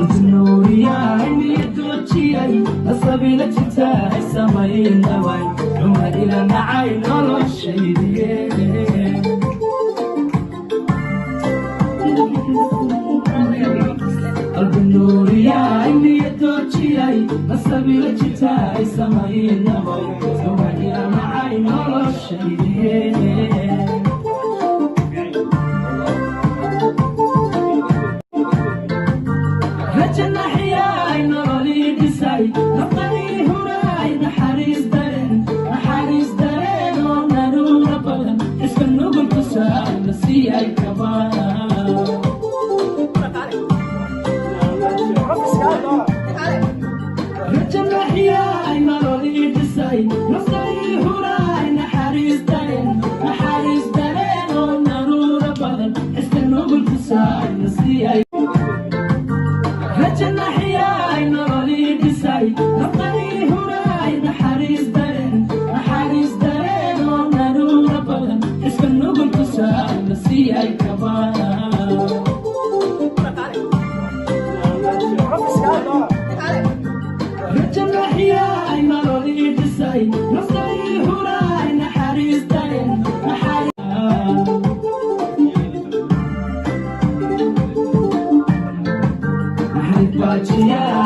Qalbi nuuriyay, niyadoojiyay, nasabila jitaay, samaynaway xuma ila nacay noloshaydiye. Qalbi nuuriyay, niyadoojiyay, nasabila jitaay, samaynaway xuma ila nacay noloshaydiye. Rajanaxyaay, nololii dhisay, nafqanii huraay, naxariis dareen, naxariis dareen oo naruura badan, iska nugul tusaay nasiiyay kabaa. Rajanaxyaay, nololii dhisay, nafqanii huraay, naxariis dareen, naxariis dareen oo naruura badan, iska nugul tusaay nasiiyay. Rajanaxyaay, nololii dhisay, nafqanii huraay, naxariis dareen, naxariis dareen oo naruura badan, iska nugul tusaay nasiiyay kabaa. Rajanaxyaay, nololii dhisay, nafqanii huraay, naxariis dareen, naxariis. Naxariis baajiyay.